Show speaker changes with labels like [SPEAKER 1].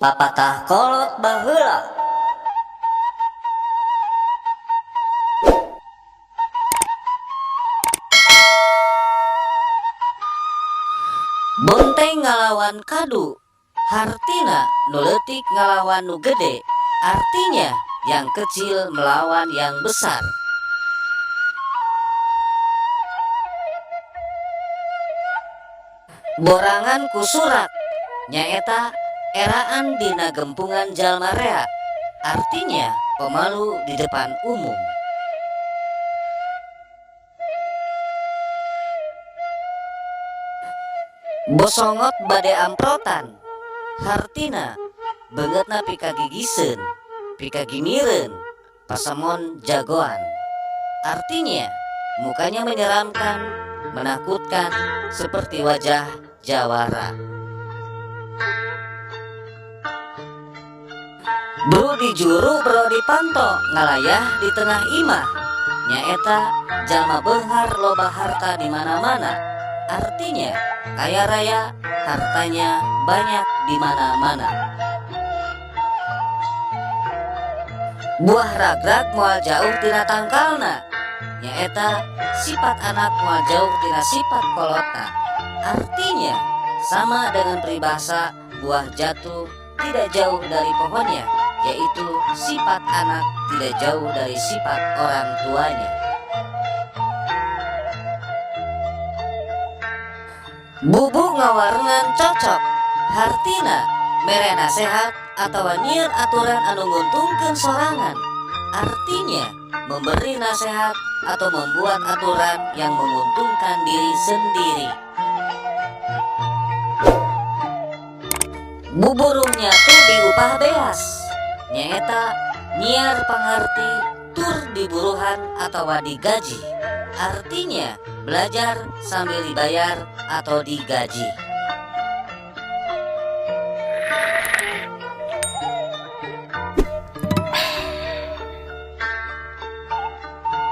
[SPEAKER 1] Papatah kolot baheula. Bonteng ngalawan kadu, hartina nu leutik ngalawan nu gede, artinya yang kecil melawan yang besar. Borangan ku surak, nyaeta eraan dina gempungan jalma rea, artinya pemalu di depan umum. Bosongot bade amprotan, hartina beungeutna pikagigiseun, pikagimireun, pasemon jagoan. Artinya mukanya menyeramkan, menakutkan seperti wajah jawara. Bru di juru bro di panto ngalayah di tengah imah, nyaeta jalma beunghar loba harta di mana-mana. Artinya kaya raya, hartanya banyak di mana-mana. Buah ragrag moal jauh tina tangkalna, nyaeta sifat anak moal jauh tina sifat kolotna. Artinya sama dengan peribahasa buah jatuh tidak jauh dari pohonnya, yaitu sifat anak tidak jauh dari sifat orang tuanya. Bubu ngawarengan cocok, hartina mere nasehat atawa nyieun aturan anu nguntungkeun sorangan. Artinya memberi nasihat atau membuat aturan yang menguntungkan diri sendiri. Buburung nyatu diupah beas, nyaeta nyiar pangarti tur diburuhan atawa digaji. Artinya belajar sambil dibayar atau digaji.